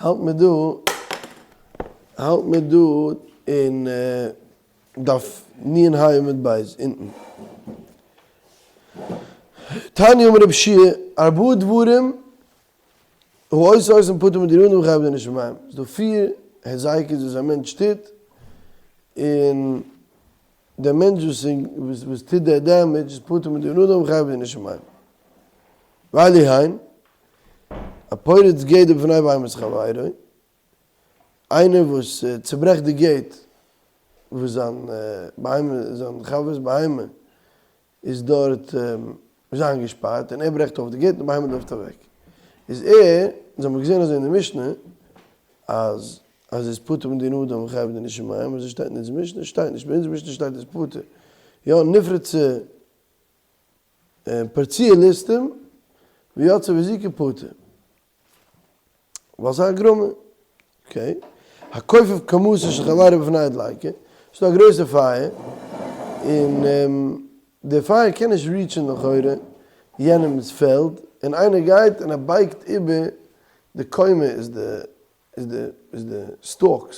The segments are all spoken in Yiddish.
האלט מיר דא, האלט מיר דא אין דף נ ה עמוד ב' אונטן. תניא אמר רבי יהושע, ארבעה דברים העושה אותם פטור מדיני אדם וחייב בדיני שמים. ס'איז דא פיר היזקות וואס א מענטש טוט, און דער מענטש וואס וואס טוט דער damage איז פטור מדיני אדם וחייב בדיני שמים. ואלו הן, הפורץ גדר בפני בהמת חברו, איינער וואס צוברעכט די gate וואס זיין בהמה, זיין חבר'ס בהמה איז דארט איז איינגעשפארט און ער ברעכט אויף די gate און די בהמה לויפט אוועק, איז ער, אונז האבן געזען אזוי אין די משנה אז אז איז פטור מדין אדם וחייב בדיני שמים, אזוי שטייט אין אונזער משנה? שטייט נישט, ביי אונזער משנה שטייט איז פטור, יא נפרצה פרצוה ליסטים ויצא והזיקה פטור. ווייל ס'איז א גרמא. okay. הכופף קומתו של חברו בפני הדליקה. ס'איז דא א גרויסע פייער, און די פייער קען נישט reach ן לכאורה יענעמ'ס פעלד, און איינער גייט און ער בייגט איבער די קומה איז די איז די איז די stalks,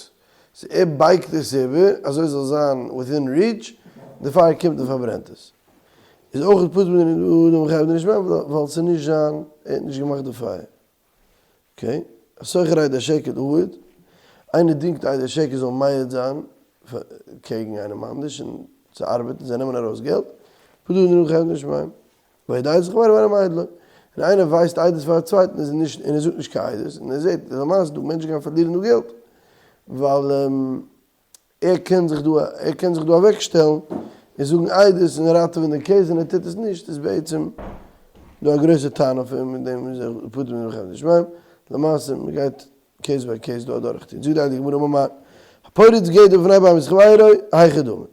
so ער בייגט עס איבער אזוי זאל זיין within reach, די פייער קומט און פארברענט עס. איז אויך פטור מדיני אדם וחייב בדיני שמים ווייל ס'איז נישט זיין, ער האט נישט געמאכט די פייער. okay. השוכר עדי שקר להעיד, איינער דינגט עדי שקר זאל מעיד זיין קעגן איינעם אנדערש און צו ארבעטן, זיי נעמען ארויס געלט, פטור מדיני אדם וחייב בדיני שמים. והיודע עדות לחבירו ואינו מעיד לו, און איינער ווייזט עדות פאר א צווייטן איז נישט און ער זאגט נישט קיין עדות און ער זעט אז למעשה דא מענטשן גייען פארלירן דא געלט ווייל ער קען זיך דא ער קען זיך דא אוועק שטעלן און זאגן עדות און ראטעווען די case און ער טוט עס נישט איז בעצם דא א גרויסע טענה אויף אים מיט דעם איז ער פטור מן החטא לשמים למעשה מען גייט case by case דא אדורך טון זאגט די הייליגע גמרא אמר מר הפורץ גדר בפני בהמת חברו היכי דמי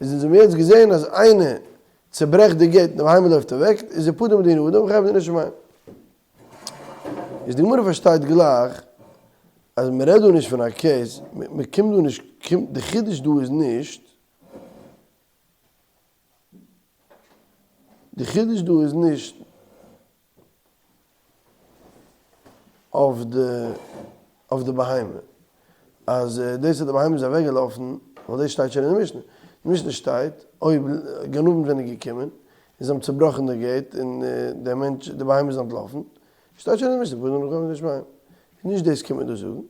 איז אונז האבן יעצט געזען אז איינער צוברעכט די gate און די בהמה לויפט אוועק, איז ער פטור מדיני אדם וחייב בדיני שמים. איז די גמרא פארשטייט גלייך אז מען רעדט דא נישט פון א case, מען קומט דא נישט, קומט, די חידוש דא איז נישט, די חידוש דא איז נישט אויף די אויף די בהמה, אז דאס אז די בהמה איז אוועק געלאפן, ווייל דאס שטייט שוין אין די משנה, אין משנה שטייט אויב גנבים זענען געקומען און זיי האבן צובראכן די gate און דער מענטש די בהמה איז אנטלאפן, שטייט שוין אין די משנה פטור מדיני אדם וחייב בדיני שמים, נישט דאס קומט מען דא זאגן,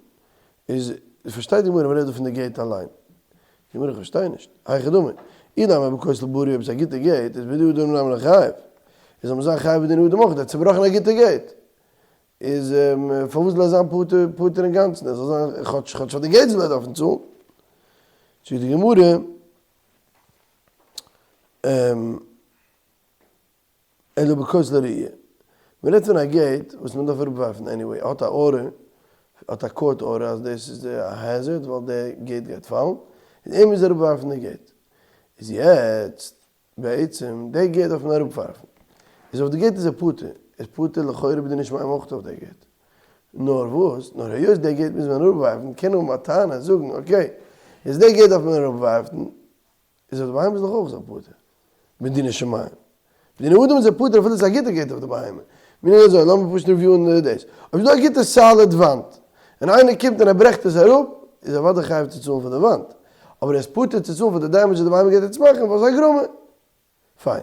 איז פארשטייט די גמרא מ'רעדט דא פון די gate אליין, די גמרא כ'פארשטיי נישט, היכי דמי, אילימא בכותל בריא אויב ס'איז א גוטע gate איז בדיני אדם נמי ליחייב, איז זאל מען זיין חייב בדיני אדם אויך, ער האט צובראכן א גוטע gate, איז פארוואס זאל ער זיין פטור פטור אינגאנצן, ער זאל זיין כאטש כאטש פאר די gate זאל ער דארפן צאלן, זאגט די גמרא. אלא בכותל רעוע. מען רעדט פון א gate וואס מען דארף אראפווארפן anyway, האט א order, האט א court order אז דאס איז א hazard ווייל די gate גייט פאלן, און ער מוז אראפווארפן די gate. איז יעצט בעצם די gate דארף מען אראפווארפן. איז אויף די gate איז ער פטור, איז פטור לכאורה בדיני שמים אויך אויף די gate. נאר וואס, נאר היות די gate מוז מען אראפווארפן קען ער האבן א טענה זאגן okay, איז די gate דארף מען אראפווארפן, איז אויף די בהמה איז דאך אויך זיין פטור מדיני שמים. בדיני אדם איז ער פטור אפילו ס'איז א גוטע gate אויף די בהמה. מיר נעמען אזוי, לאמיר פשוט review ען דאס. אויב איז דא א גוטע solid וואנט, און איינער קומט און ער ברעכט עס אראפ, איז ער אוודאי חייב צו צאלן פאר די וואנט. אבער ער איז פטור צו צאלן פאר די damage וואס די בהמה גייט יעצט מאכן, ווייל ס'איז א גרמא. פיין.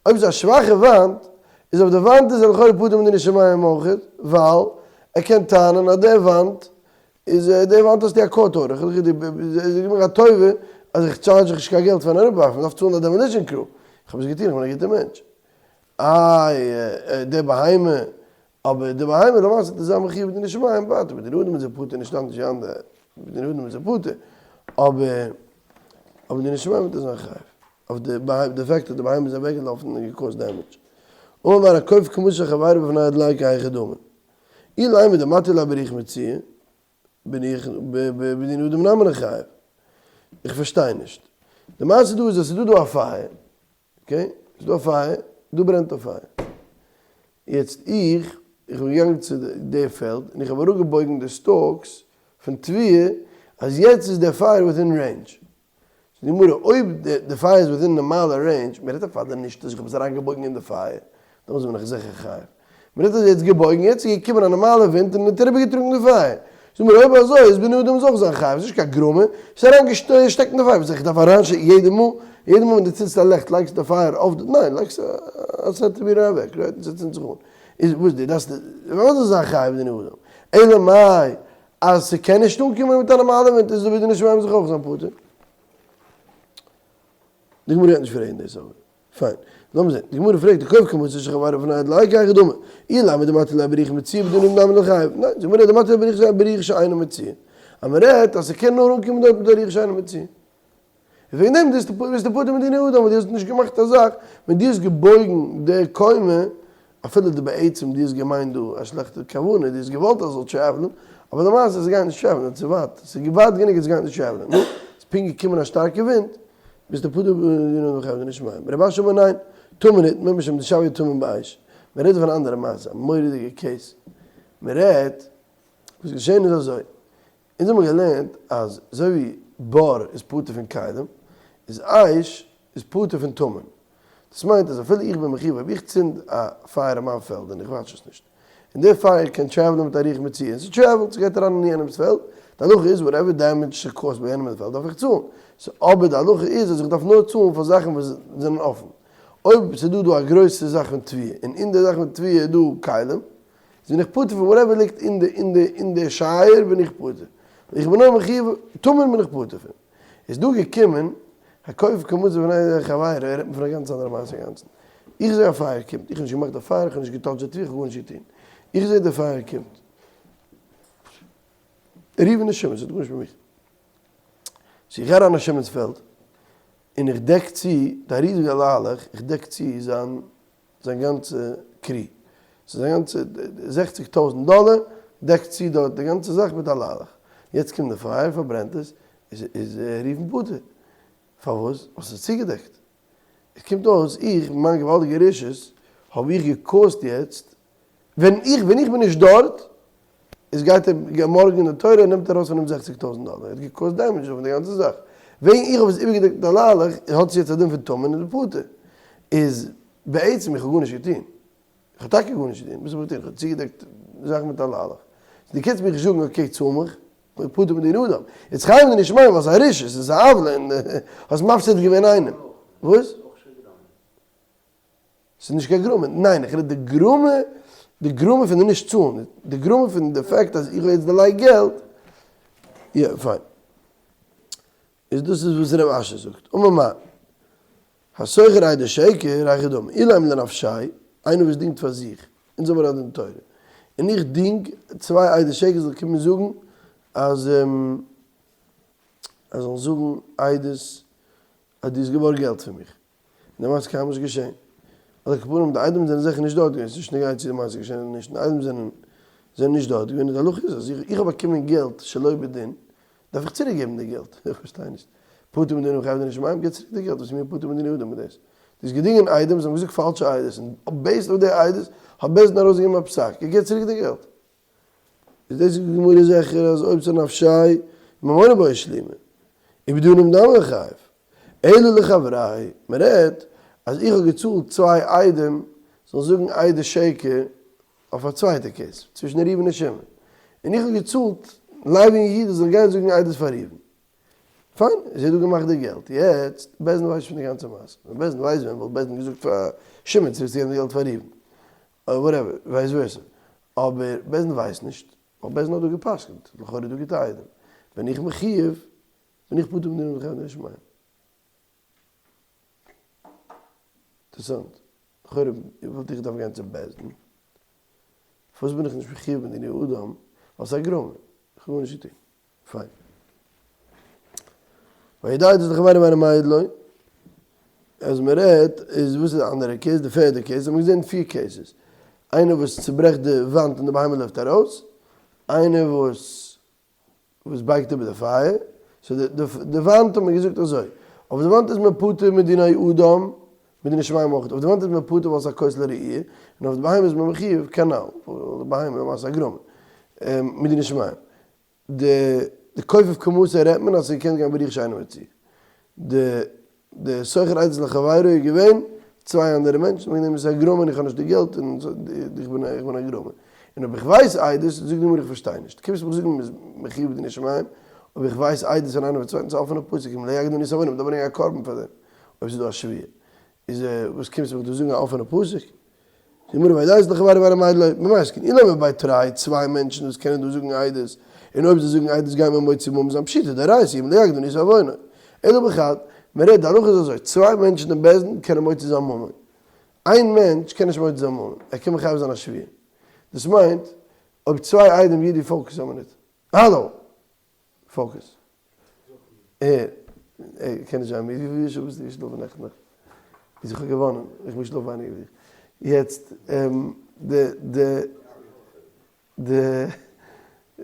אויב ס'איז א שוואכע וואנט, איז אויף די וואנט איז ער לכאורה פטור מדיני שמים אויכעט, ווייל ער קען טענה'ן אז די וואנט איז די וואנט האסטו א court order, איך גיב מיך א טובה אז איך טשארדזש דיך נישט קיין געלט פארן אראפווארפן, מ'דארף צאלן א demolition crew, איך האב עס געטון, איך בין א גוטער מענטש. איי די בהמה, אבער די בהמה למעשה איז זיין מחיוב בדיני שמים ווייטער, בדיני אדם איז ער פטור נישט אנדערש ווי אנדערע, בדיני אדם איז ער פטור, אבער אבער בדיני שמים וועט ער זיין חייב. אויף די די fact אז די בהמה איז אוועקגעלאפן און גע cause ט damage. אמר מר הכופף קומתו של חברו בפני הדליקה היכי דמי. אילימא דמטי ליה ברוח מצויה, בין איך בדיני אדם נמי ליחייב. איך פארשטיי נישט. די מעשה דא איז אז ס'איז דא דא א פייער, okay? ס'איז דא א פייער, דא ברענט א פייער. יעצט איך, איך בין געגאנגען צו די פעלד און איך האב אראפגעבויגן די stalks פון תבואה אז יעצט איז די פייער within range. זאגט די גמרא, אויב די פייער איז within נארמאלע range, מען רעדט אוודאי נישט אז איך האב עס אריינגעבויגן אין די פייער, דעמאלטס בין איך זיכער חייב. מען רעדט אז ער האט עס געבויגן, יעצט איז געקומען א נארמאלע ווינט און האט אריבערגעטראגן די פייער. זאג מיר אויב אזוי איז בני אדם איז אויך זיין חייב, ס'איז נישט קיין גרמא, ס'איז אריין געשטעקט אין די פייער, וואס איך דארף אריינשטעקן יעדע מאל, יעדע מאל ווען דו צינדסט א לעכט לייגסטו די פייער אויף די, ניין לייגסט א סענטימעטער אוועק, right, און ס'צינדט זיך אן, איז וואס דו דארפסט, פארוואס זאל זיין חייב בדיני אדם, אלא מאי אז ס'קען נישט אנקומען מיט א נארמאלע ווינט איז דא בדיני שמים זיך אויך זיין פטור. די גמרא גייט נישט פרעגן דאס אבער. פיין. לאמיר זען. די גמרא פרעגט, הכופף קומתו של חברו בפני עד לא היכי דמי. אילימא דמטי ליה ברוח מצויה בדיני אדם נמי ליחייב. ניין, די גמרא דמטי ליה ברוח ברוח שאינה מצויה. אז מען רעדט אז ס'קען נאר אנקומען דארט מיט א רוח שאינה מצויה. און וועגן דעם ביסטו פטור מדיני אדם ווייל דו האסט נישט געמאכט א זאך, ווען דו האסט געבויגן די קומה, אפילו די בעצם דו האסט געמיינט דא א שלעכטע כוונה, דו האסט געוואלט אז ס'זאל travel ן, אבער למעשה ס'גייט נישט travel ן, ס'איז צו ווייט, ס'איז ווייט גענוג אז ס'גייט נישט travel ן, נו, ס'איז פונקט געקומען א שטארקע ווינט, ביסטו פטור בדיני אדם נישט מיין. רב אשי אמר ניין, טמון נטמן משום דשויה טמון באש. מען רעדט דא פון א אנדערע מעשה, א מורא'דיגע case. מען רעדט, וואס געשען איז אזוי, אונז האבן געלערנט אז אזוי ווי בור איז פטור פון כלים, איז אש איז פטור פון טמון. דאס מיינט אז אפילו איך בין מחיוב אויב איך צינד א פייער אין מיין פעלד און איך watch עס נישט, און די פייער קען travel ן מיט א רוח מצויה, און ס' travel ט, ס'גייט אריין אין יענעמ'ס פעלד, די הלכה איז whatever damage ס' cause ט ביי יענעם אין די פעלד דארף איך צאלן, so אבער די הלכה איז אז איך דארף נאר צאלן פאר זאכן וואס זענען אפן. אויב ס'איז דא דא א גרויסע זאך פון תבואה און אין די זאך פון תבואה איז דא כלים, איז בין איך פטור פון whatever ליגט אין די אין די אין די שייער בין איך פטור. איך בין נאר מחיוב טמון בין איך פטור פון. איז דא געקומען הכופף קומתו בפני חברו, ער רעדט מיר פון א גאנץ אנדערע מעשה אינגאנצן. איך זע א פייער קומט, איך האב נישט געמאכט די פייער, איך האב נישט גע touch ט די תבואה, איך האב גארנישט געטון. איך זע די פייער קומט. ראובן און שמעון, ס'האט גארנישט מיט מיך. so איך גיי אריין אין שמעון'ס פעלד, און איך דעק צו די ריזיגע ליילעך, איך דעק צו זיין זיין גאנצע קרי, ס'איז זיין גאנצע זעכציג טויזנט דאלער, דעקט צו דארט די גאנצע זאך מיט א ליילעך, יעצט קומט די פייער פארברענט עס, איז ראובן פטור, פארוואס? ווייל ס'איז צוגעדעקט, עס קומט אויס איך מיט מיין געוואלדיגע רשעות האב איך גע cause ט יעצט, ווען איך ווען איך בין נישט דארט, איז גייט ער מארגן אין די תורה נעמט ער ארויס פון אים זעכציג טויזנט דאלער, ער האט גע cause ט damage פון די גאנצע זאך, וועגן איך האב עס איבערגעדעקט מיט א ליילעך, האט עס יעצט א דין פון טמון און פטור, איז בעצם איך האב גארנישט געטון, איך האב טאקע גארנישט געטון, וואס האב איך געטון, איך האב צוגעדעקט זאכן מיט א ליילעך, דו קענסט מיך נישט זאגן okay צאל מיך, איך פטור מדיני אדם, יעצט חייב מדיני שמים ווייל ס'איז א רשעות, ס'איז א עוולה און האסט מפסיד געווען איינעם, וואס? ס'איז נישט קיין גרמא, ניין איך רעד די גרמא, די גרמא פון די נישט צאלן, די גרמא פון די fact אז איך האב יעצט דערלייגט געלט, יא פיין. איז דאס איז וואס רב אשי זאגט, אמר מר. השוכר עדי שקר, היכי דמי, אילימא לנפשיה, איינער וואס דינגט פאר זיך, אונז האבן מיר א דין תורה, און איך דינג צוויי עדי שקר זאל קומען זאגן אז אז זאלן זאגן עדות אז דו האסט געבארגט געלט פון מיך. די מעשה איז קיינמאל נישט געשען. על כל פנים די עדים זענען זיכער נישט דארט געווען, ס'איז נישט נוגע צו די מעשה איז געשען אדער נישט, די עדים זענען זענען נישט דארט געווען, און די הלכה איז אז איך האב באקומען געלט שלא בדין, דארף איך צוריק געבן די געלט, איך פארשטיי נישט, פטור מדיני וחייב דיני שמים, גיב צוריק די געלט, וואס איז מיר פטור מדיני אדם מיט דאס? דו האסט געדינגען עדים, זיי האבן געזאגט פאלשע עדות, און based אויף די עדות האט בית דין ארויסגעגעבן א פסק, גיב צוריק די געלט. איז דאס זאגט די גמרא זיכער אז אויב ס'איז נפשיה ממונא בעי שלומי ובדיני אדם נמי ליחייב אלא לחבריה מען רעדט אז איך האב געצאלט צוויי עדים זאלן זאגן עדות שקר אויף א צווייטע case צווישן ראובן און שמעון און איך האב געצאלט לוי און יהודה זאלן גיין זאגן עדות פאר ראובן פיין איז ער דא געמאכט די געלט יעצט בית דין ווייסט פון די גאנצע מעשה ווען בית דין ווייסט ווען וואלט בית דין געזאגט פאר שמעון צוריקצוגעבן די געלט פאר ראובן אדער whatever vice versa אבער בית דין ווייסט נישט, ווייל בית דין האט דא גע'פסק'נט, לכאורה איז דא גוטע עדים, בין איך מחיוב, בין איך פטור מדיני וחייב דיני שמים. אינטערעסאנט, לכאורה וואלט איך געדארפט גיין צו בית דין, פארוואס בין איך נישט מחיוב מדיני אדם, ווייל ס'איז א גרמא, איך האב גארנישט געטון. פיין. וידע דאס לחברו ואינו מעיד לו. אז מען רעדט איז וואס איז די אנדערע case, די פערדע case, האט מען געזען פיר cases. איינער וואס צוברעכט די וואנט און די בהמה לויפט ארויס, איינער וואס וואס בייגט איבער די פייער, so די וואנט האט מען געזאגט אזוי, אויף די וואנט איז מען פטור מדיני אדם, מדיני שמים אויך, אויף די וואנט איז מען פטור ווייל ס'איז א כותל לראי', און אויף די בהמה איז מען מחיוב כנ"ל, ווייל די בהמה איז למעשה א גרמא, מדיני שמים. די די כופף קומתו רעדט מען אז ס'געקענט גיין ברוח שאינה מצויה. די די שוכר עדות לחבירו איז געווען צוויי אנדערע מענטשן וועגן דעם איז עס א גרמא און איך האב נישט די געלט און איך בין איך בין א גרמא. און אויב איך ווייס עדות, זאגט די גמרא איך פארשטיי נישט, קומסט מיך זאגן מ'איז מחיוב בדיני שמים, אויב איך ווייס עדות פון איינעם פון צווייטן ס'איז א אפענע פסוק אם לא יגדיל ניסה עוונו מ'דארף ברענגען א קרבן פאר דעם, אויב ס'איז דא א שבועה, איז וואס קומסטו מיך דא זאגן א אפענע פסוק? די גמרא והעדות לחבירו ואינו מעיד לו, ממאי עסקינן, אי לאו בבי תרי, צוויי מענטשן וואס קענען דא זאגן עדות, און אויב זיי זאגן עדות גייען מיר מוציא ממון זיין פשיטא דאורייתא אם לא יגדיל ניסה עוונו, אלא בחד, מ'רעדט די הלכה איז אזוי, צוויי מענטשן אין בית דין קענען מוציא זיין ממון, איין מענטש קען נישט מוציא זיין ממון, ער קען מחייב זיין א שבועה. דאס מיינט, אויב צוויי עדים יודי focus א מינוט. האלא! focus. ער ער קען נישט זיין מיד, וויפיל שעה ביסטו געשלאפן נעכטן נאכט? איז איך האב געוואנען, איך בין געשלאפן ווייניגער ווי דיך. יעצט, די די די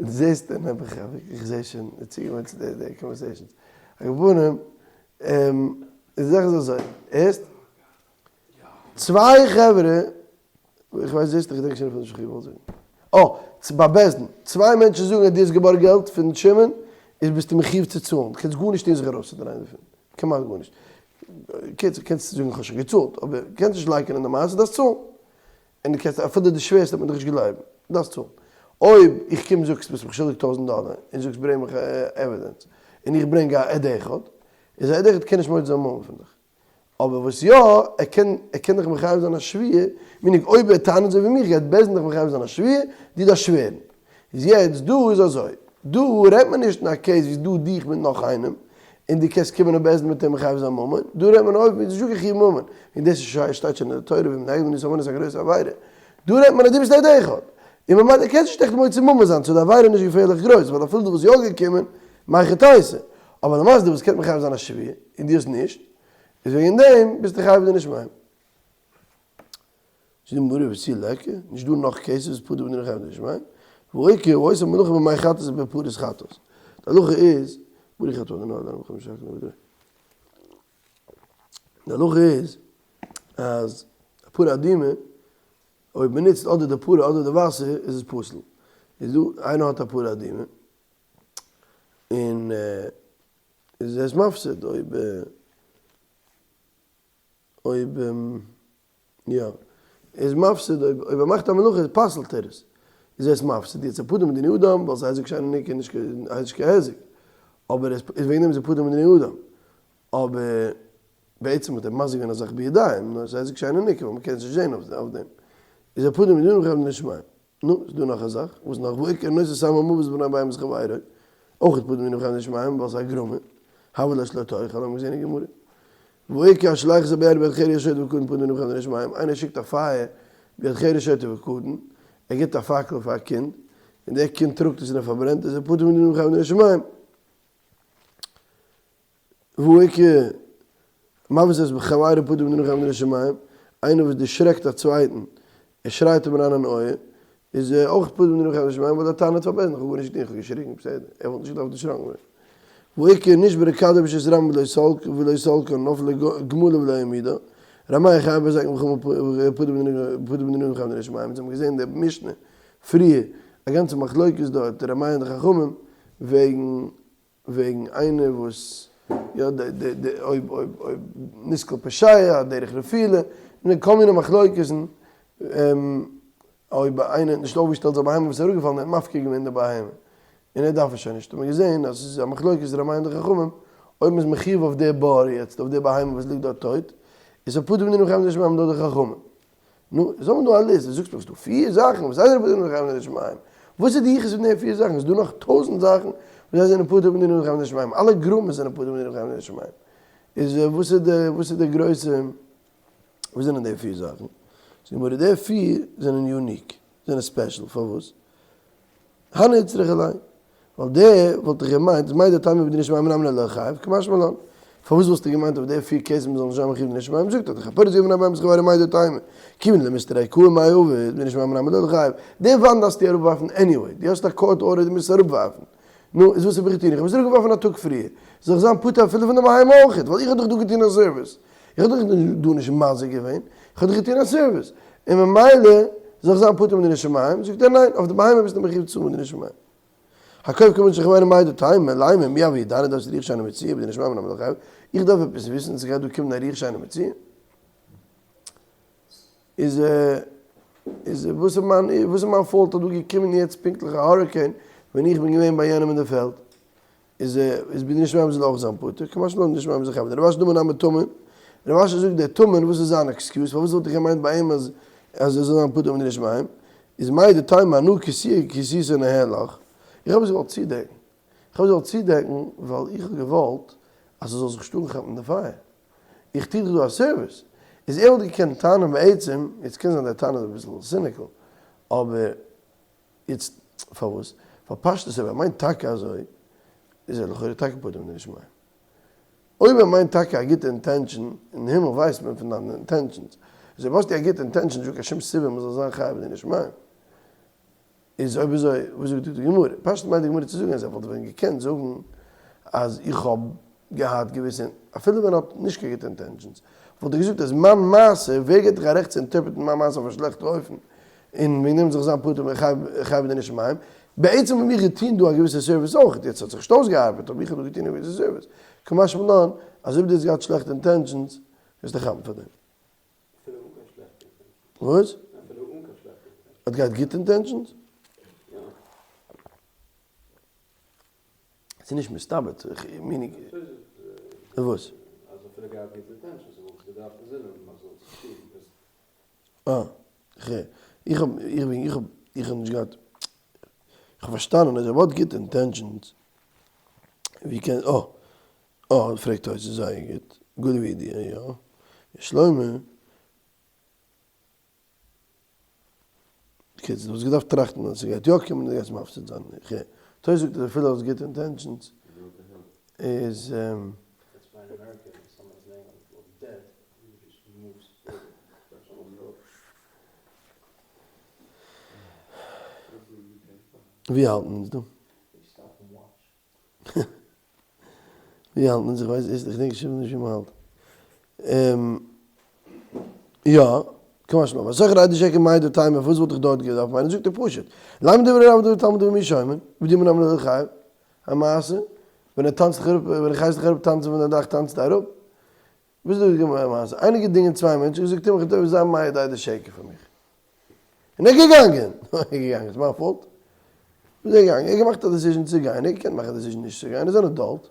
זעסט נעבעך איך זע שוין צוגעוואוינט צו די conversations. על כל פנים, די זאך איז אזוי, הערסט? צוויי חברה, איך ווייס זעסט איך געדענק שוין נישט וואס איך געוואלט זאגן. אה, ביי בית דין, צוויי מענטשן זאגן אז דו האסט געבארגט געלט פון שמעון, איז ביסטו מחיוב צו צאלן, דו קענסט גארנישט טון זיך ארויסצודרייען דערפון, כמעט גארנישט. קיצור, קענסט זאגן איך האב שוין געצאלט, אבער קענסט נישט לייקענען די מעשה, דארפסט צאלן. און דו קענסט אפילו דו שווערסט וועט מען דיך נישט גלייבן, דארפסט צאלן. אויב איך קום זאגסט ביסט מיך שולדיג טויזנט דאלער, און זאגסט ברענג מיך evidence, און איך ברענג א עד אחד, איז א עד אחד קען נישט מוציא זיין ממון פון דיך. אבער וואס יא, ער קען ער קען דיך מחייב זיין א שבועה, meaning אויב ער טענה'ט אזוי ווי מיך גייט בית דין דיך מחייב זיין א שבועה, דו דארפסט שווערן. איז יעצט דא איז אזוי, דא רעדט מען נישט אין א case ווי ס'דא דיך מיט נאך איינעם, און דו קענסט קומען אין בית דין מיט אים מחייב זיין ממון, דא רעדט מען אויב איז נישטא קיין חיוב ממון, און דאס איז שטייט שוין אין די תורה ואם נגד נישט ממון איז א גרויסע עבירה, דא רעדט מען אז דו ביסט עד אחד, און ממילא קענסט נישט עכט מוציא ממון זיין, סאו די עבירה איז נישט געפערליך גרויס, ווייל אפילו דו וואלסט יא געקומען, מהיכי תיתי, אבער למעשה דו וואלסט געקענט מחייב זיין א שבועה, און דו האסט נישט, איז וועגן דעם ביסטו חייב בדיני שמים. זאגט די גמרא ותו ליכא, נישט דא נאך cases וואס פטור בדיני חייב בדיני שמים, והאיכא העושה מלאכה במי חטאת ובפרת חטאת. די הלכה איז, ברוך אתה ה' אלוהינו מלך העולם שהכל נהיה בדברו. די הלכה איז אז א פרה אדומה אויב מען נוצט אדער די פרה אדער די וואסער איז עס פסול. איז דא איינער האט א פרה אדומה און איז עס מפסיד אויב אויב יא איז מפסיד אויב אויב ער מאכט א מלאכה פסל'ט ער עס איז עס מפסיד יעצט פטור מדיני אדם ווייל ס'איז היזק שאינו ניכר נישט קיין היזק אבער עס איז וועגן דעם איז ער פטור מדיני אדם אבער בעצם האט ער מזיק געווען א זאך בידיים נאר עס איז היזק שאינו ניכר ווייל מ'קען עס נישט זען אויף דעם איז ער פטור מדיני אדם וחייב בדיני שמים. נו, איז דא נאך א זאך, וואס נאך? והאיכא נושא סם המוות בפני בהמת חברו, אויך פטור מדיני אדם וחייב בדיני שמים, ווייל ס'איז א גרמא, הבל לה שלא תאכל, האבן מיר געזען אין גמרא. והאיכא השולח את הבערה ביד חרש שוטה וקטן פטור מדיני אדם וחייב בדיני שמים, איינער שיקט א פייער ביד חרש שוטה וקטן, ער גיבט א פאקל פאר א קינד, און דער קינד טראגט עס און ער פארברענט, איז ער פטור מדיני אדם וחייב בדיני שמים. והאיכא מבעית את חברו פטור מדיני אדם וחייב בדיני שמים, איינער וואס דערשרעקט א צווייטן, ער שרייט אים אריין אין אויער, איז ער אויך פטור מדיני אדם וחייב בדיני שמים, ווייל ער טענה'ט פאר בית דין, איך האב גארנישט געטון, איך האב געשריגן, בסדר, ער וואלט נישט געדארפט דערשראקן ווערן. והאיכא נשברה כדו ברשות הרבים ולא סלקה נפלה גמלא ולא העמידה, ר' מאיר חייב בהזיקין וחכמים פטור מדיני אדם וחייב בדיני שמים, אונז האבן געזען אין די משנה פריער א גאנצע מחלוקת דארט, ר' מאיר און די חכמים, וועגן וועגן איינער וואס יא די די די אויב אויב אויב נתקל פושע דרך נפילה און כל מיני מחלוקת'ן אויב איינער האט נישט אויפגעשטעלט זיין בהמה וואס איז אראפגעפאלן ער האט מפקיר געווען די בהמה און ער דארף עס שוין נישט האט מען געזען אז עס איז א מחלוקת ר' מאיר און די חכמים אויב מען איז מחיוב אויף די בור יעצט אויף די בהמה וואס ליגט דארט טויט איז ער פטור מדיני אדם וחייב בדיני שמים לויט די חכמים. נו, זאג מיר דא א list, דו זאגסט מיר ס'דא פיר זאכן וואס זיי זענען פטור מדיני אדם וחייב בדיני שמים, וואס איז די יחוס פון די פיר זאכן? ס'דא נאך טויזנט זאכן וואס זיי זענען פטור מדיני אדם וחייב בדיני שמים, אלע גרמא'ס זענען פטור מדיני אדם וחייב בדיני שמים, איז וואס איז די וואס איז די גרויסע וואס זענען די פיר זאכן? זאגט די גמרא די פיר זענען unique, זענען special, פארוואס? הני איצטריכא ליה, ווייל די וואלט איך געמיינט, מהו דתימא בדיני שמים נמי לא ליחייב, קא משמע לן. פארוואס וואלסטו געמיינט אויף די פיר cases מ'זאל נישט זיין מחיוב בדיני שמים, זאגט ער דאך הפורץ גבול בפני בהמת חברו מהו דתימא, כיוון דלמיסתר אקאי מאי עביד, בדיני שמים נמי לא ליחייב. די וואנט דארפסטו אראפווארפן anyway, דו האסט א court order דו מוזט עס אראפווארפן. נו, איז וואס האב איך געטון? איך האב עס אראפגעווארפן א טאג פריער. זאל איך זיין פטור אפילו פון די בהמה אויכעט, ווייל איך האב דאך דא געטון א service. איך האב דאך דא נישט מזיק געווען, איך האב דאך געטון א service. און ממילא זאל איך זיין פטור מדיני שמים? זאגט ער ניין, אויף די בהמה ביסטו מחיוב צו צאלן מדיני שמים. הכוף קרבנו של חברו מהו דתימא, לימא מי הוה ידענא דאתית רוח שאינה מצויה בדיני שמים נמי ליחייב, איך דארף עפעס וויסן ס'גייט דא קומען א רוח שאינה מצויה? איז. איז וואס איז מיין וואס איז מיין fault אז דא געקומען יעצט פונקטליך א hurricane ווען איך בין געווען ביי יענעם אין די פעלד? איז איז בדיני שמים זאל אויך זיין פטור, קא משמע לן בדיני שמים איז ער חייב. רב אשי דאמר נמי טמון, רב אשי זאגט דער טמון וואס איז זיין excuse פארוואס וואלט איך געמיינט ביי אים אז אז ער זאל זיין פטור מדיני שמים, איז מהו דתימא אנא כסויי כסיתיה ניהלך, איך האב עס געוואלט צודעקן, איך האב עס געוואלט צודעקן ווייל איך האב געוואלט אז עס זאל זיך נישט אנכאפן די פייער, איך טו דיך דא א service, איז ער וואלט געקענט טענה'ן בעצם, יעצט קען זיין דער טענה איז אביסל cynical, אבער יעצט פארוואס? ווייל פשטות אויב ער מיינט טאקע אזוי, איז ער לכאורה טאקע פטור מדיני שמים. אויב ער מיינט טאקע א גוטע intention, אין הימל ווייסט מען פון דיינע intentions, איז אויב האסטו א גוטע intention נישטא קיין שום סיבה מען זאל זיין חייב בדיני שמים. איז אויב אזוי וואס זאגט די גמרא? פשטות מיינט די גמרא צו זאגן אז ער וואלט ווען געקענט זאגן אז איך האב געהאט געוויסע, אפילו ווען ער האט נישט קיין גוטע intentions, וואלט ער געזאגט אז מיין מעשה, ווער געבט דיך א רעכט צו interpret ן מיין מעשה אויף א שלעכטע אופן, און וועגן דעם זאל איך זיין פטור מחייב בדיני שמים, בעצם האב איך געטון דא א געוויסע service אויך, יעצט האט זיך נישט אויסגעארבעט, אבער איך האב דא געטון א געוויסע service, קא משמע לן אז אויב דו האסט געהאט שלעכטע intentions, וועסטו כאפן פאר דעם. אפילו אן קיין שלעכטע intentions. וואס? אפילו אן קיין שלעכטע intentions. האט געהאט גוטע intentions? יא. ס'איז נישט מסתבר, meaning. וואס? אז אפילו געהאט גוטע intentions וואלט עס געדארפט אינזינען אז זאל עס טון ביז. אה, כ'הער. איך האב, איך בין, איך האב, איך האב נישט געהאט, איך האב פארשטאנען אז ער האט גוטע intentions, ווי קען, אה, אה, פרעגט תוס' זייער גוט, good idea, יא. שלמה, בקיצור, דו האסט געדארפט טראכטן אז ס'גייט יא קומען און דו גייסט מפסיד זיין. תוס' זאגט אז אפילו האסט גוטע intentions איז. ווי האלטן אונז דא? ווי האלט מען זיך? כ'ווייס איך געדענק שוין נישט ווי מ'האלט. יא, קא משמע לן. והסוחר עדי שקר מהו דתימא, פארוואס וואלט איך דארט געדארפט מיינען? זאגט ער פשוט, לימא דברי רב ודברי תלמיד דברי מי שומעין, ובדימא נמי לא ליחייב. א מעשה, ווען ער טאנצט זיך אראפ, ווען איך הייס דיך אראפ טאנצן פון די דאך טאנצט אראפ. וואס איז דא געווען א מעשה? איינער געדינגען צוויי מענטשן, געזאגט טו מיך א טובה זיי מעיד עדי שקר פאר מיך. און ער איז געגאנגען! ער איז געגאנגען, ס'איז מיין fault? וואס איז ער געגאנגען? ער האט געמאכט א decision צו גיין, ער האט געקענט מאכן א decision נישט צו גיין, ער איז אן adult.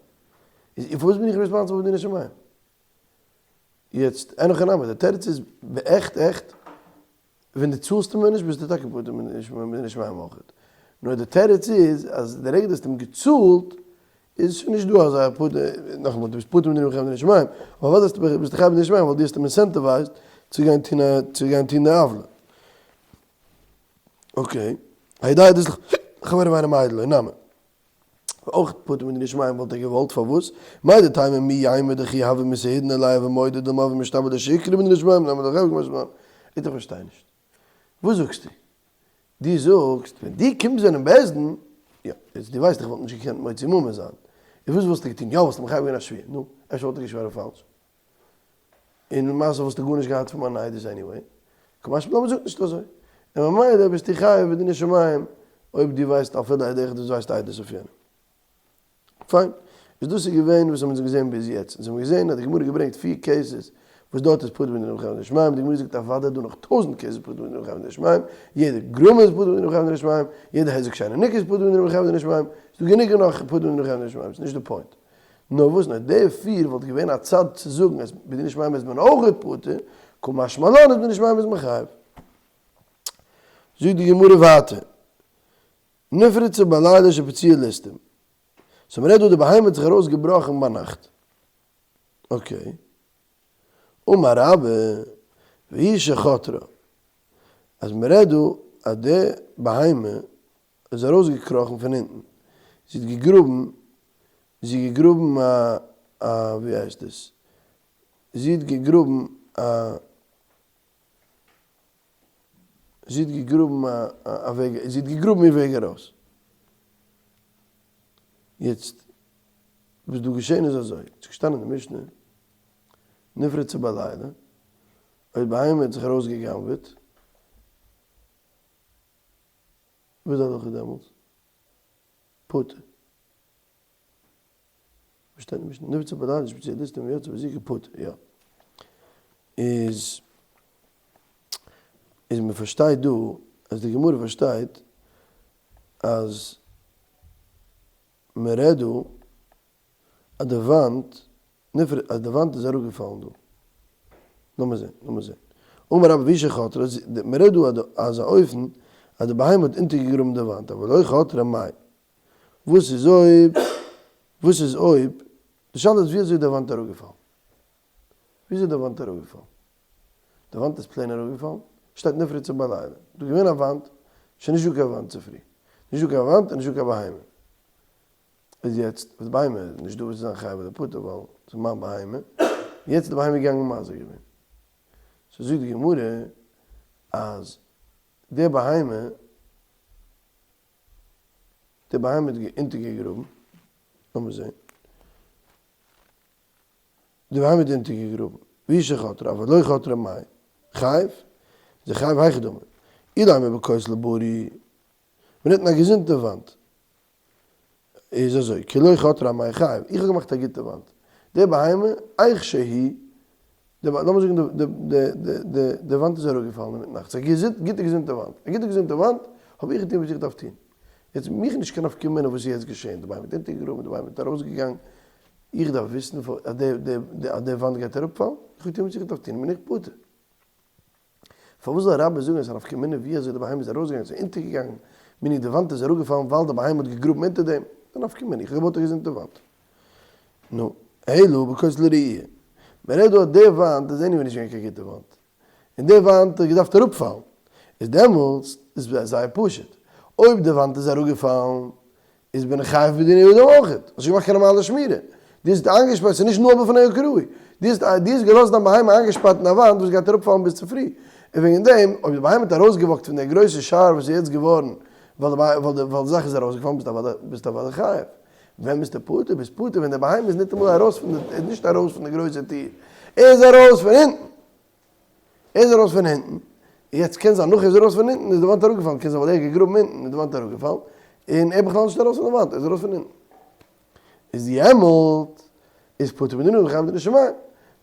איז פארוואס בין איך responsible פאר דיני שמים? יעצט, אין הכי נמי, די תירוץ איז בעכט עכט, ווען דו צאלסט אים נישט ביסטו טאקע פטור מדיני שמים אויך. נאר די תירוץ איז אז די רגע דו האסט אים געצאלט איז שוין נישט דא אזא פטור, נאכאמאל דו ביסט פטור מדיני וחייב בדיני שמים, אבער אוודאי ביסטו חייב בדיני שמים ווייל דו האסט אים incentivized צו גיין טון א צו גיין טון די עוולה. okay, היודע דאס לחברו ואינו מעיד לו, נמי. אויך פטור מדיני שמים וואלט ער געוואלט, פארוואס? מהו דתימא מי יימר דכי הוה מסהידנא ליה הוה מודה דילמא הוה משתבע לשקרא בדיני שמים נמי דחייב קא משמע לן. איך פארשטיי נישט. וואס זאגסטו? דו זאגסט ווען דו קומסט ווען אין בית דין, יא, יעצט דו ווייסט איך וואלט נישט געקענט מוציא ממון זיין, איז וואס וואלסטו געטון? יא וואלסטו מחייב געווען א שבועה, נו, אפשר וואלט ער געשווארען פאלש, און למעשה וואלסטו גארנישט געהאט פון מיין עדות anyway, קא משמע לן מ'זאגט נישט אזוי, און ממילא ביסטו חייב בדיני שמים אויב דו ווייסט אפילו עד אחד וואס ווייסט עדות אויף יענעם. פיין. איז דאס איז געווען וואס האבן אונז געזען ביז יעצט. אונז האבן געזען אז די גמרא געברענגט פיר cases וואס דארט איז פטור מדיני וחייב בדיני שמים, די גמרא זאגט אוודאי דא נאך טויזענט cases פטור מדיני וחייב בדיני שמים, יעדע גרמא איז פטור מדיני וחייב בדיני שמים, יעדע היזק שאינו ניכר איז פטור מדיני וחייב בדיני שמים, ס'איז דא גענוג און נאך פטור מדיני וחייב בדיני שמים, ס'איז נישט די point. נאר וואס נאר די פיר וואלט געווען א צד צו זאגן אז בדיני שמים איז מען אויך פטור, קא משמע לן אז בדיני שמים איז מען חייב. זאגט די גמרא ווייטער. נפרצה בלילה שהפציעה ליסטים. so מ'רעדט דא די בהמה האט זיך ארויס געבראכן ביינאכט. okay. אמר רבה, והיא שחתרה. אז מ'רעדט דא אז די בהמה איז ארויס געקראכן פון אונטן. זי האט געגראבן, זי האט געגראבן א א ווי הייסט עס? זי האט געגראבן א. זי האט געגראבן א וועג, זי האט געגראבן איר וועג ארויס. יעצט, וואס דא געשען איז אזוי, ס'איז געשטאנען אין די משנה, נפרצה בלילה, אויב בהמה האט זיך ארויסגע'גנב'עט, וואס איז די הלכה דעמאלטס? פטור. וואס שטייט אין משנה? נפרצה בלילה שהפציעה ליסטים ויצאה והזיקה פטור, יא. איז. איז מען פארשטייט דא אז די גמרא פארשטייט אז מען רעדט דא אז די וואנט נפרד אז די וואנט איז אראפגעפאלן דא. לאמיר זען, לאמיר זען. אמר רבה והיא שחתרה, מען רעדט דא אז א אופן אז די בהמה האט אונטערגעגראבן די וואנט, אבל לא חתרה מאי. וואס איז אויב, וואס איז אויב, די שאלה איז ווי אזוי איז די וואנט אראפגעפאלן? ווי אזוי איז די וואנט אראפגעפאלן? די וואנט איז plain אראפגעפאלן? שטייט נפרצה בלילה. דא געווען א וואנט, שוין נישט דא קיין וואנט צופרי. נישט דא קיין וואנט און נישט דא קיין בהמה. איז יעצט וואס בהמה איז נישט דא וואס צו זיין חייב אדער פטור ווייל ס'איז מיין בהמה, יעצט איז די בהמה געגאנגען מזיק געווען. so זאגט די גמרא אז די בהמה, די בהמה האט אונטערגעגראבן, לאמיר זען, די בהמה האט אונטערגעגראבן, והיא שחתרה, אבל לא חתרה מאי, חייב? איז ער חייב היכי דמי, אילימא בכותל בריא, מ'רעדט אין א געזונטע וואנט, איז אזוי, כי לא חתרה אמאי חייב, איך האב געמאכט א גוטע וואנט, די בהמה, איך שהיא, לאמיר זאגן די וואנט איז אראפגעפאלן אינמיטן נאכט, ס'איז א גוטע געזונטע וואנט, א גוטע געזונטע וואנט, האב איך געטון וואס איך דארף טון, יעצט מיך נישט קיין נפקא מינה וואס איז יעצט געשען, די בהמה האט אונטערגעגראבן, די בהמה איז ארויסגעגאנגען, איך דארף וויסן אז די וואנט גייט אראפפאלן, איך האב געטון וואס איך דארף טון, בין איך פטור. פארוואס זאל רבה זאגן אז ס'איז א נפקא מינה ווי אזוי די בהמה איז ארויסגעגאנגען, ס'איז אונטערגעגאנגען, מיני די וואנט איז אראפגעפאלן ווייל די בהמה האט געגראבן אונטער דעם, א נפקא מינה, איך האב געבויט א געזונטע וואנט. נו, אלא בכותל רעוע. מען רעדט דא אז די וואנט איז anyway נישט געווען קיין גוטע וואנט, און די וואנט האט געדארפט אראפפאלן, איז דעמאלטס איז זייער פשוט, אויב די וואנט איז אראפגעפאלן איז בין איך חייב בדיני אדם אויך, האסט נישט געמאכט קיין נארמאלע שמירה, דו האסט איינגעשפארט, ס'איז נישט נאר בפני הקרוי, דו האסט דו האסט געלאזט דיין בהמה איינגעשפארט אין א וואנט וואס גייט אראפפאלן ביז צופרי, און וועגן דעם אויב די בהמה האט ארויסגע walk ט פון דער גרויסע שער וואס איז יעצט געווארן ווייל די ווייל די ווייל די זאך איז ארויסגעפאלן ביסטו אוודאי ביסטו אוודאי חייב. ווען ביסטו פטור? ביסט פטור ווען די בהמה איז ניטאמאל ארויס פון די איז נישט ארויס פון די גרויסע טיר, ער איז ארויס פון הינטן. ער איז ארויס פון הינטן, יעצט קען זיין נאך ער איז ארויס פון הינטן איז די וואנט אראפגעפאלן, קען זיין ווייל ער האט געגראבן הינטן איז די וואנט אראפגעפאלן, און ער איז בכלל נישט ארויס פון די וואנט, ער איז ארויס פון הינטן. איז יעמאלט איז פטור בדיני וחייב בדיני שמים,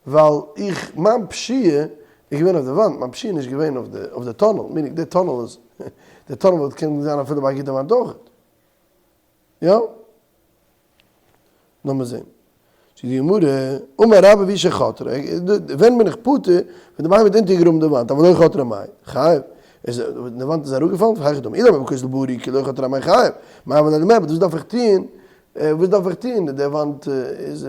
ווייל איך מיין פשיעה איז געווען אויף די וואנט, מיין פשיעה איז נישט געווען אויף די אויף די tunnel, meaning די tunnel איז די tunnel וואלט קען זיין אפילו ביי א גוטע וואנט אויכעט. יא? לאמיר זען. זאגט די גמרא, אמר רבה והיא שחתרה, ווען בין איך פטור? ווען די בהמה האט אונטערגעגראבן די וואנט, אבל לא חתרה מאי, חייב. איז ווען די וואנט איז אראפגעפאלן, היכי דמי, אלא בכותל בריא כי לא חתרה אמאי חייב, מאי הוה ליה למיעבד, וואס דארף איך טון? וואס דארף איך טון? די וואנט איז.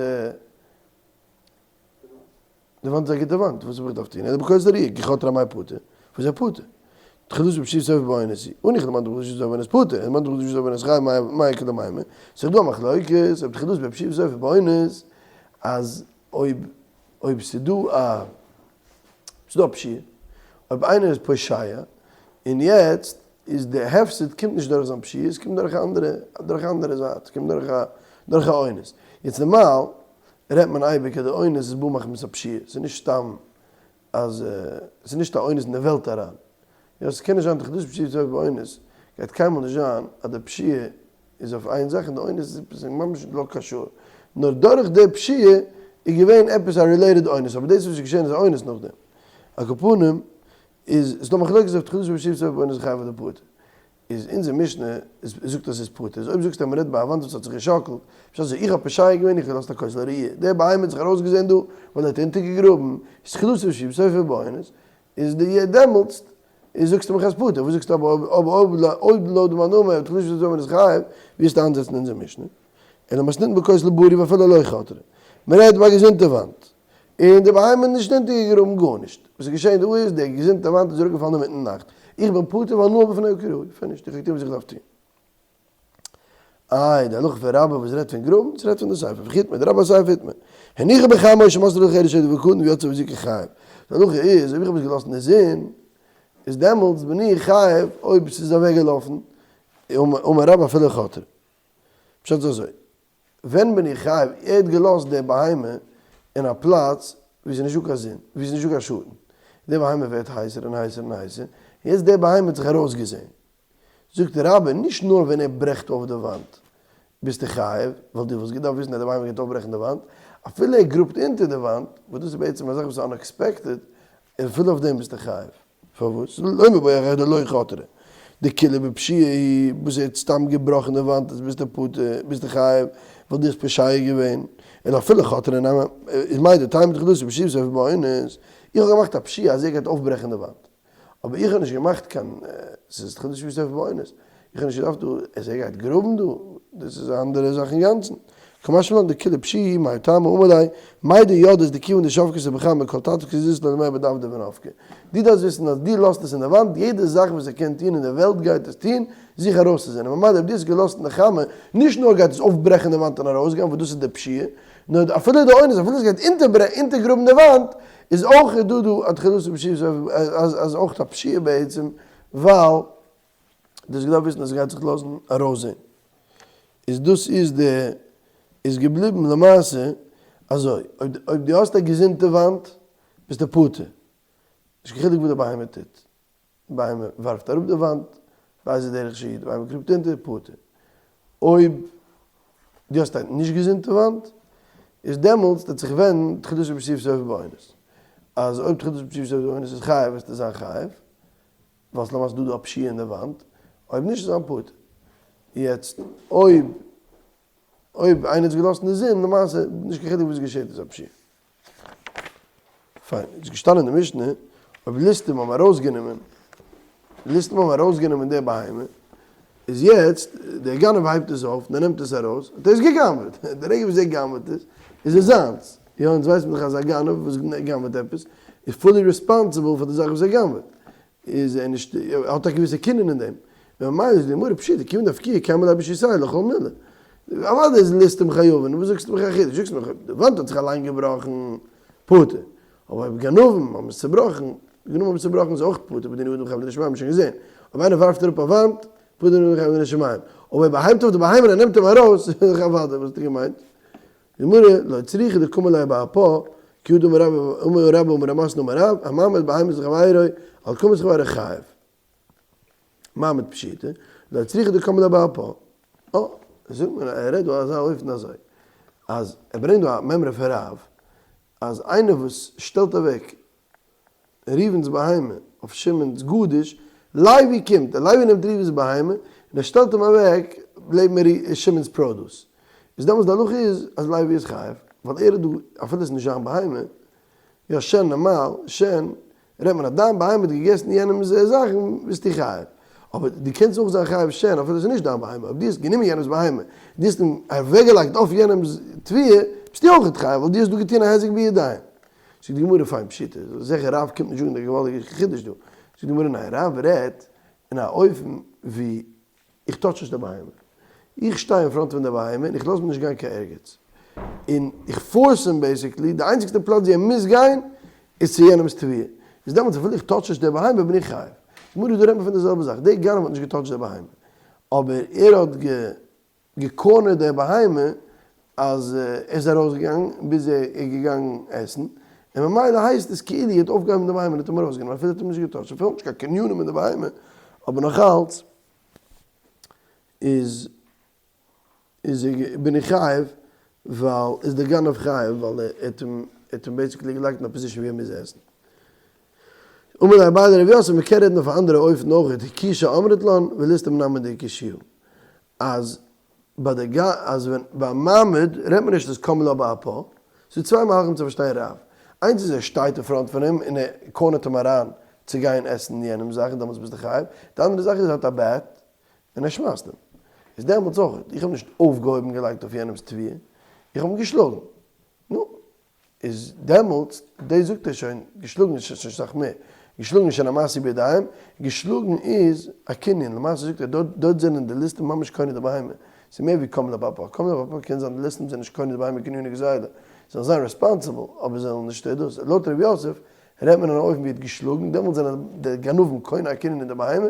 די וואנט איז א גוטע וואנט, וואס האב איך געדארפט טון? אלא בכותל רעוע, כי חתרה אמאי פטור, וואס איז פטור? תחילתו בפשיעה סופו באונס היא, הניחא למאן דאמר פשיעה סופו באונס פטור, למאן דאמר פשיעה סופו באונס חייב מאי איכא למימר, ס'איז דא א מחלוקת אויב תחילתו בפשיעה סופו באונס, אז אויב אויב ס'איז דא א ס'איז דא א פשיעה, אויב איינער איז פושע, און יעצט איז די הפסד קומט נישט דורך זיין פשיעה, עס קומט דורך א אנדערע דורך א אנדערע זייט, עס קומט דורך א דורך א אונס, יעצט נארמאל רעדט מען אייביג אז די אונס איז בא מחמת א פשיעה, ס'איז נישט סתם אז ס'איז נישט א אונס אין די וועלט אריין, יא ס'קען נישט זיין תחילתו בפשיעה סופו באונס, גייט קיינמאל נישט זיין אז די פשיעה איז אויף איין זאך און די אונס איז עפעס ממש לא קשור, נאר דורך די פשיעה איז געווען עפעס א related אונס, אבער דאס וואס איז געשען איז א אונס נאכדעם. על כל פנים איז ס'דא מחלוקת אויף תחילתו בפשיעה סופו באונס חייב אדער פטור. איז אונזער משנה זאגט אז ס'איז פטור, איז אויב זאגסטו אז מ'רעדט ביי א וואנט וואס האט זיך געשאקלט, פשט אז איך האב פושע געווען, איך האב געלאזט א כותל רעוע, דער בהמה האט זיך ארויסגעזען דא ווייל ער האט אונטערגעגראבן, איז תחילתו בפשיעה סופו באונס, איז די דעמאלטסט איז זאגסטו מיך אז פטור, וואס זאגסטו אבער אויב אויב לויט די מאן דאמר תחילתו בפשיעה סופו באונס חייב, ווי וועסטו איינזעצן אונזער משנה? אלא מתניתין בכותל בריא ואפילו לא חתרה, מ'רעדט ביי א געזונטע וואנט, און די בהמה האט נישט אונטערגעגראבן גארנישט, וואס איז געשען דא איז, די געזונטע וואנט איז אראפגעפאלן אינמיטן נאכט, איך בין פטור ווייל נאר בפני כראוי, finished, איך האב געטון וואס איך דארף טון. איי, די הלכה פון רבה וואס רעדט פון גראבן, דאס רעדט פון די סיפא, וכי איתמר, דרבה אסיפא איתמר, הניחה בחמה או שמסרה לחרש שוטה וקטן ויצאה והזיקה חייב. די הלכה איז, אויב איך האב עס געלאזט אין די זון, איז דעמאלטס בין איך חייב אויב ס'איז אוועקגעלאפן, אמר רבה אפילו חתרה. פשט איז אזוי, ווען בין איך חייב? ער האט געלאזט די בהמה אין א פלאץ וואו ס'איז נישטא קיין זון, וואו ס'איז נישטא קיין שאטן, די בהמה ווערט הייסער און הייסער און הייסער, און יעצט די בהמה האט זיך ארויסגעזען. זאגט דער רבי, נישט נאר ווען ער ברעכט אויף די וואנט ביסטו חייב, ווייל דו וואלסט געדארפט וויסן אז די בהמה גייט אויפברעכן די וואנט, אפילו ער גראבט אונטער די וואנט, וואס דאס איז בעצם א זאך וואס איז unexpected, אפילו אויף דעם ביסטו חייב. פארוואס? לא מיבעיא אחר דלא חתרה. דכולה בפשיעה היא, וואס ער האט סתם געבראכן די וואנט איז ביסטו פטור, ביסטו חייב, ווייל דו האסט פושע געווען. אלא אפילו חתרה נמי, איז מהו דתימא תחילתו בפשיעה וסופו באונס. איך האב געמאכט א פשיעה אז ער גייט אויפברעכן די וואנט. אבער איך האב נישט געמאכט קיין, ס'איז תחילתו בפשיעה וסופו באונס. איך האב נישט געדארפט דא, אז ער גייט גראבן דא, דאס איז א אנדערע זאך אינגאנצן. קא משמע לן דכולה פשיעה, מאי טעמא אמר ליה, מידע ידעת דכיון דשבקת בחמה כל תתקא זיז ליה בדוודא ונפקא. דו דארפסט וויסן אז דו לאזט עס אין די וואנט, יעדע זאך וואס ער קען טון אין די וועלט גייט עס טון, זיך ארויסצוזען, און ממילא אויב דו האסט געלאזט אין די חמה, נישט נאר גייט עס אויפברעכן די וואנט און ארויסגיין, וואס דאס איז די פשיעה, נאר אפילו די אונס, אפילו עס גייט אונטערגראבן די וואנט, איז אויך דא דא א תחילתו בפשיעה, אז אויך א פשיעה בעצם, ווייל דו האסט געדארפט וויסן אז עס גייט זיך לאזן ארויסזען. איז דאס איז די, איז געבליבן למעשה אזוי, אויב דו האסט א געזונטע וואנט, ביסטו פטור. נישט קיין חילוק וואס די בהמה טוט. די בהמה ווארפט אראפ די וואנט, באיזה דרך שהיא, די בהמה קריפט אונטער, פטור. אויב דו האסט א נישט געזונטע וואנט, איז דעמאלטס וועט זיך ווענדן תחילתו בפשיעה וסופו באונס. אז אויב תחילתו בפשיעה וסופו באונס איז חייב וועסטו זיין חייב, ווייל ס'למעשה דא דא א פשיעה אין די וואנט, אויב נישט איז זיין פטור. יעצט אויב אויב איינער האט עס געלאזט אין די זון, למעשה נישט קיין חילוק וואס געשעט איז א פשיעה. פיין, איז געשטאנען אין די משנה, אויב ליסטים האבן ארויסגענומען, ליסטים האבן ארויסגענומען די בהמה, איז יעצט דער גנב הייבט עס אויף און ער נעמט עס ארויס, האט ער עס גע'גנב'עט, די רגע וואס ער גנב'עט עס, איז עס זיינס, יא אונז ווייסן דאך אז א גנב וואס גנב'עט עפעס, איז fully responsible פאר די זאך וואס ער גנב'עט, איז ער נישט, ער האט א געוויסע קנין אין דעם, ממילא איז די גמרא פשיטא, כיוון דאפקיע קיימא ליה ברשותיה לכל מילי. אוודאי איז ליסטים חייבין, וואס זאגסטו מיך א חידוש, זאגסט מיך די וואנט האט זיך אליין געבראכן, פטור, אבער אויב גנבים האבן עס צובראכן, גנבים האבן עס צובראכן איז אויך פטור בדיני אדם חייב דיני שמים, האבן שוין געזען, אויב איינער ווארפט אראפ א וואנט, פטור בדיני אדם חייב דיני שמים, אבער אויב ער הייבט אויף די בהמה און ער נעמט אים ארויס, איז דאך אוודאי, וואס האסטו געמיינט? גמרא, לא צריכא דקאמר ליה באפה, כי הא דאמר רבה אמר רבה אמר רב מתנא אמר רב, המעמיד בהמות לחבירו, על קמת חברו חייב. מעמיד פשיטא, לא צריכא דקאמר ליה באפה. אה, זאגט מען, ער רעדט דא אזא אופן אזוי, אז ער ברענגט דא א מימרא פון רב, אז איינער וואס שטעלט אוועק ראובן'ס בהמה אויף שמעון'ס גדיש, לוי קומט, דער לוי נעמט ראובן'ס בהמה און ער שטעלט אים אוועק לעבן שמעון'ס produce, איז דעמאלטס די הלכה איז אז לוי איז חייב, ווייל ער איז דא, אפילו עס איז נישט זיין בהמה, יא שן נארמאל, שן, רעדט מען אז דיין בהמה האט געגעסן יענעמ'ס זאכן ביסטו חייב, אבער דו קענסט אויך זיין חייב שן אפילו עס איז נישט דיין בהמה, אויב דו האסט גענומען יענעמ'ס בהמה און דו האסט אים אוועקגעלייגט אויף יענעמ'ס תבואה, ביסטו אויך חייב ווייל דו האסט דא געטון א היזק בידיים. זאגט די גמרא פיין פשיטא, זיכער רב קומט נישט זאגן די געוואלדיגע חידוש דא, זאגט די גמרא ניין רב רעדט אין א אופן ווי איך touch נישט די בהמה, איך שטיי אין front פון די בהמה און איך לאז אים נישט גיין קיין ערגעץ, און איך force אים basically, די איינציגסטע פלאץ ווי ער מוז גיין איז צו יענעמ'ס תבואה, איז דעמאלטס אפילו איך touch נישט די בהמה בין איך חייב. גמרא דא רעדט מען פון די זעלבע זאך, דער גנב האט נישט געטאטשט די בהמה, אבער ער האט גע. געקארנערט דער בהמה אז ער איז ארויסגעגאנגען ביז ער איז געגאנגען עסן, און ממילא הייסט עס כאילו ער האט אויפגעהויבן די בהמה און האט אים ארויסגענומען אפילו ער האט אים נישט געטאטשט, אפילו נישט קיין קניונים אין די בהמה, אבער נאכאלץ איז איז ער בין איך חייב ווייל איז דער גנב חייב ווייל ער האט אים ער האט אים basically געלייגט אין א position ווי ער מוז עסן. אמר ליה אביי לרב יוסף מ'קען רעדן אויף א אנדערע אופן אויך, הכישה אמרת לן וליסטים נמי דהכישוה. אז ביי די ג אז ווען ביי מעמד רעדט מען נישט אז קם ליה באפה, ס'איז צוויי מהלכים צו פארשטיין רב, איינס איז ער שטייט אין front פון אים און ער קארנערט אים אריין צו גיין עסן יענעמ'ס זאכן דעמאלטס ביסטו חייב, די אנדערע זאך איז ער האט א bat און ער שמייסט אים, איז דעמאלטס אויך, איך האב נישט אויפגעהויבן געלייגט אויף יענעמ'ס תבואה, איך האב אים געשלאגן, נו, איז דעמאלטס, דאס זאגט ער שוין, געשלאגן איז שוין סאך מער, געשלאגן איז שוין א מעשה בידיים, געשלאגן איז א קנין, למעשה זאגט ער דארט דארט זענען די ליסטים ממש קונה די בהמה, ס'איז מער ווי קם ליה באפה, קם ליה באפה קען זיין די ליסטים זענען נישט קונה די בהמה קניני גזילה, זיי זאלן זיין responsible, אבער זיי זאלן נישט דאס, לויט ר' יוסף רעדט מען אין א אופן ווי ער האט געשלאגן, דעמאלטס זענען די גנבים קונה א קנין אין די בהמה,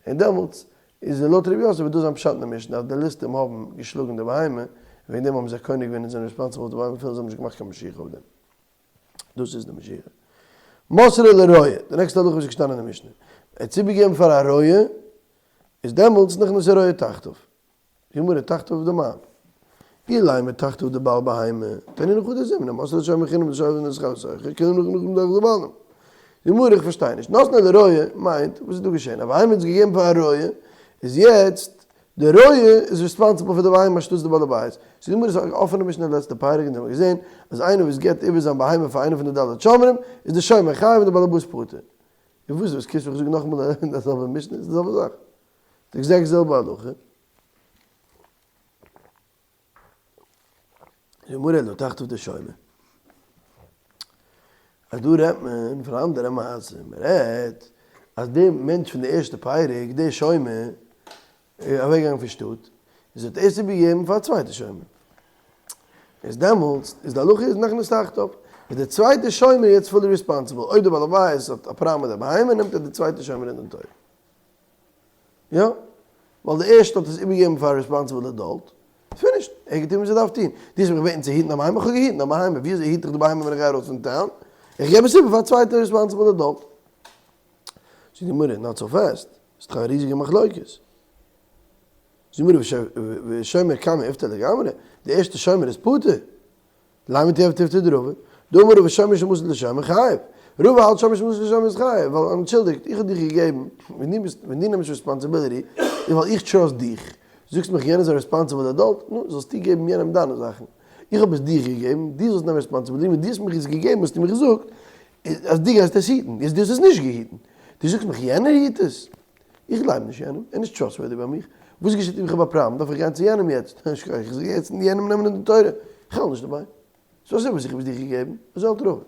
און דעמאלטס איז לויט ר' יוסף איז דאס זיין פשט אין די משנה אז די ליסטים האבן געשלאגן די בהמה, וועגן דעם האבן זיי קונה געווען און זענען responsible אויף די בהמה אפילו זיי האבן נישט געמאכט קיין משיכה אויף דעם. דאס איז די משיכה. מסרה לרועה, די נעקסטע הלכה וואס איז געשטאנען אין די משנה, ער האט איבערגעגעבן פאר א רועה, איז דעמאלטס נכנס הרועה תחתיו. גמרא תחתיו דמאן? אילימא תחתיו דבעל בהמה, תנינא חדא זימנא, מסרה לשומר חינם לשומר שכר ושוכר, כאילו נכנס מתחת לבעלים. די גמרא איך פארשטיי נישט, נתנו לרועה מיינט וואס איז דא געשען? א בהמה איז געגעבן פאר א רועה, איז יעצט די רועה איז responsible פאר די בהמה אנשטאטס די בעל הבית. ס'איז די גמרא איז א אפענע משנה אין די לעצטע פרק אונז האבן געזען אז איינער וואס געבט איבער זיין בהמה פאר איינער פון די ד' שומרים איז די שומר חייב און די בעל הבית פטור. און וואס וואס קומסט מיך זאגן נאכאמאל די זעלבע משנה? ס'איז די זעלבע זאך. די exact זעלבע הלכה. די גמרא לא תחתיו די שומר. אז דא רעדט מען פון א אנדערע מעשה, מען רעדט אז די מענטש פון די ערשטע פרק, די שומר, איז אוועק געגאנגען פון שטאט, איז האט ער עס איבערגעגעבן פאר א צווייטע שומר. איז דעמאלטס איז די הלכה איז נכנס תחתיו, איז די צווייטע שומר יעצט fully responsible, אויב די בעל הבית האט א פראבלעם מיט די בהמה נעמט ער די צווייטע שומר אין דין תורה. יא, ווייל די ערשטע האט עס איבערגעגעבן פאר א responsible adult, finished, ער האט געטון וואס ער דארף טון, דו האסט מיך געבעטן צו היטן די בהמה, איך האב געהיטן די בהמה, ווי אזוי היט איך די בהמה ווען איך גיי ארויס פון town? איך געב עס איבער פאר א צווייטע responsible adult. זאגט די גמרא, not so fast, ס'איז דאך א ריזיגע מחלוקת. זאגט די גמרא, ושומר קמא איפטר לגמרי, די ערשטע שומר איז פטור. לימא תיובתא דרבא, דאמר רבא שומר שמסר לשומר חייב, רבא האלט שומר שמסר לשומר איז חייב, ווייל אנטשולדיגט, איך האב דיך געגעבן, ווען דו ביסט, ווען דו נעמסט responsibility, איז ווייל איך trust דיך, זאגסט מיך יענער איז א responsible adult, נו, זאלסטו געבן יענעם דיינע זאכן, איך האב עס דיך געגעבן, דו זאלסט נעמען responsibility, ווען דו האסט מיך עס געגעבן האסטו מיך געזאגט אז דו גייסט עס היטן, יעצט דו האסט עס נישט געהיטן, דו זאגסט מיך יענער היט עס, איך גלייב נישט יענעם, ער איז נישט trustworthy ביי מיך, וואס געשעט אויב איך האב א פראבלעם, דארף איך גיין צו יענעם יעצט, שכוח, איך זאל יעצט יענעם נעמען אין די תורה, איך האלט נישט דערביי, ס'איז אזוי וואס איך האב עס דיר געגעבן, אזוי האלט רבא,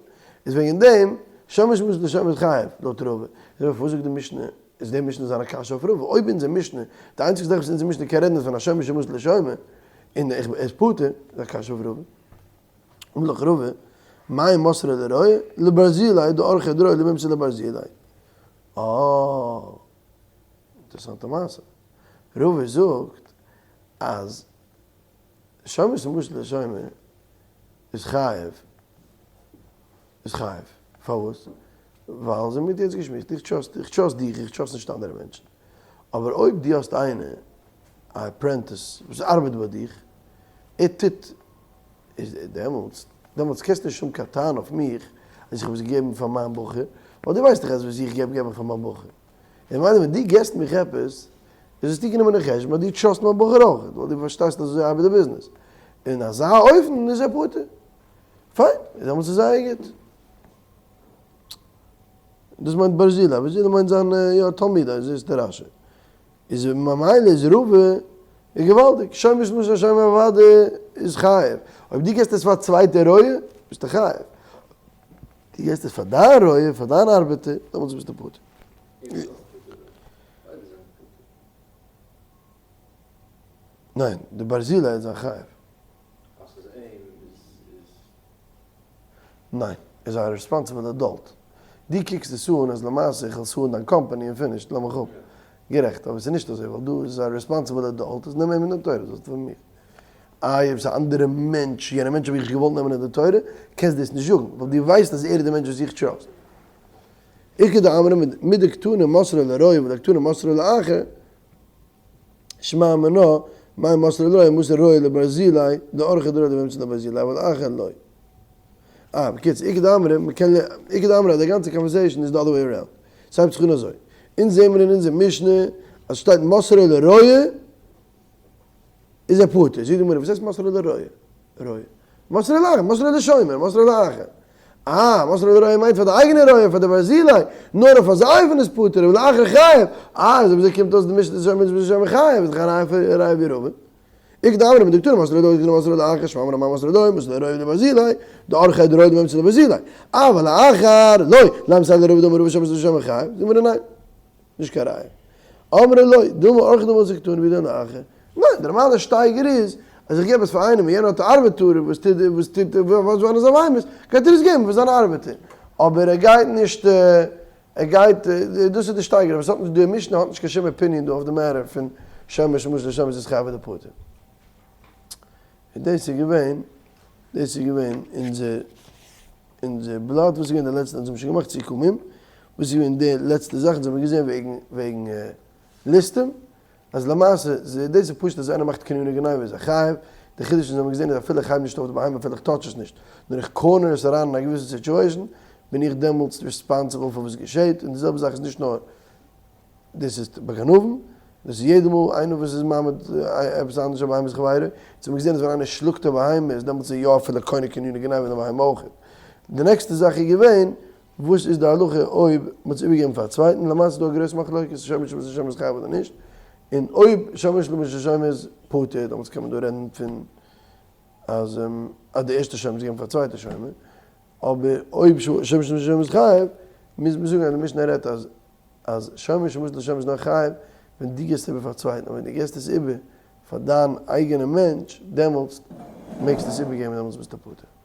איז וועגן דעם, שומר שמסר לשומר איז חייב, לויט רבא, איז אבער פארוואס זאגט די משנה, איז די משנה זיין א קשיא אויף רבא, אויב אונזער משנה, די איינציגסטע זאך וואס אונזער משנה קען רעדן איז פון א שומר שמסר לשומר, און ער איז פטור, איז א קשיא אויף רבא. אמר לך רבא, מאי מסרה לרועה? לברזילי דאורחיה דרועה למימסר לברזילי. אה, אינטערעסאנטע מעשה. רבא זאגט אז שומר שמסר לשומר איז חייב, איז חייב. פארוואס? ווייל זיי האבן מיט יעצט געשמועסט, איך trust, איך trust דיך, איך trust נישט אנדערע מענטשן. אבער אויב דו האסט איינער, א apprentice, וואס ארבעט ביי דיך, ער טוט איז דעמאלטס, דעמאלטס קענסטו נישט האבן קיין טענה אויף מיך אז איך האב עס געגעבן פאר מיין בחור, ווייל דו ווייסט דאך אז וואס איך געב געב איך פאר מיין בחור. און ממילא ווען דו געסט מיך עפעס, איז עס דיר גענומען אין חשבון אז דו trust ט מיין בחור אויך, ווייל דו פארשטייסט אז אזוי ארבעט די ביזנעס. אין אזא אופן איז ער פטור. פיין, איז דעמאלטס איז זייער גוט. דאס מיינט ברזילי, ברזילי מיינט זיין יא תלמיד, אזוי איז דער רשי. איז ממילא איז רבא איז געוואלדיג, שומר שמסר לשומר אוודאי איז חייב, אויב דו געסט עס פאר א צווייטע רועה ביסטו חייב, דו געסט עס פאר דיין רועה, פאר דיין ארבעטער, דעמאלטס ביסטו פטור. ניין, די ברזילי איז א חייב. ניין, ער איז א responsible adult. דו קוקסט עס אן אז למעשה איך וועל sue ען דיין קאמפאני און finished, לאז מיך אפ. גערעכט, אבער ס'איז נישט אזוי, ווייל דא איז א responsible adult, איז נעם אים אין די תורה, זאלסטו פון מיר. איי אויב ס'איז א אנדערע מענטש, יענע מענטש האב איך געוואלט נעמען אין די תורה, קענסט דאס נישט זאגן, ווייל דו ווייסט אז ער איז די מענטש וואס איך trust. איכא דאמרי מדקתני מסרה לרועה ודקתני מסרה לאחר, שמע מינה, מאי מסרה לרועה, מסר רועה לברזילי, דאורחיה דרועה למימסר לברזילי, אבל לאחר לא. אה, בקיצור, איכא דאמרי, מ'קען, איכא דאמרי אז די גאנצע conversation איז די other way around. ס'הייבט זיך אן אזוי. אונז זעהן מיר אין אונזער משנה אז שטייט מסרה לרועה איז ער פטור. זאגט די גמרא, וואס הייסט מסרה לרועה? רועה. מסרה לאחר, מסרה לשומר, מסרה לאחר. אה, מסרה לרועה מיינט פאר די אייגענע רועה, פאר די ברזילי, נאר אויף אזא אופן איז פטור, אבער לאחר חייב. אה, אזוי וויאזוי קומט אויס די משנה שומר איז שומר חייב, איז דאך א ראיה ווי רבא. איכא דאמרי מדקתני מסרה לרועה דקתני מסרה לאחר שמע מינה מאי מסרה לרועה מסרה לרועה לברזילי, דאורחיה דרועה למימסר לברזילי. אבל לאחר לא, לימא ליה לרבא דאמר רבא שומר שומר חייב, זאגט די גמרא ניין. נישט קיין ראיה. אמרי לא, דילמא אורחיה דמתא קתני והוא הדין לאחר. ניין, די נארמאלע שטייגער איז אז איך געב עס פאר איינעם און יענער האט א ארבעטאר וואס טוט וואס טוט וואס וואס זיין בהמות, גייט ער עס געבן פאר זיינע ארבעטער. אבער ער גייט נישט ער גייט דאס איז די שטייגער אבער עס האט נישט די משנה האט נישט קיין שום opinion דא אויף די matter פון שומר שמסר לשומר איז חייב אדער פטור. און דאס איז געווען דאס איז געווען אונזער אונזער בלאט וואס איז געווען די לעצטע אונז האבן שוין געמאכט סיכומים וואס איז געווען די לעצטע זאך אונז האבן געזען וועגן וועגן ליסטים אז למעשה דאס איז פשוט אז איינער מאכט קניני גניבה איז א חייב, די חידוש אונז האבן געזען איז אפילו איך הייב נישט אויף די בהמה אפילו איך touch עס נישט נאר איך corner עס אריין אין א געוויסע situation. בין איך דעמאלטס responsible פאר וואס געשעט, און די זעלבע זאך איז נישט נאר דאס איז ביי גנבים, דאס איז יעדע מאל איינער וואס איז מעמיד עפעס אנדערש א בהמת חברו, אונז האבן געזען אז ווען איינער שלאגט א בהמה איז דעמאלטס איז יא אפילו קונה קנינו גניבה די בהמה אויך. די נעקסטע זאך איז געווען, וואס איז די הלכה אויב מ'האט עס איבערגעגעבן פאר א צווייטן, למעשה איז דא א גרויסע מחלוקת שומר שומר שומר איז חייב אדער נישט, און אויב שומר שומר שומר איז פטור דעמאלטס קען מען דא רעדן פון אז אז די ערשטע שומר איז געגעבן פאר א צווייטע שומר, אבער אויב שומר שומר שומר איז חייב, מוז מען זאגן אז די משנה רעדט אז אז שומר שומר לשומר איז נאר חייב ווען דו גיבסט איבער פאר א צווייטן, אבער ווען דו גיבסט עס איבער פאר דיין אייגענע מענטש, דעמאלטס מעגסטו עס איבערגעבן און דעמאלטס ביסטו פטור.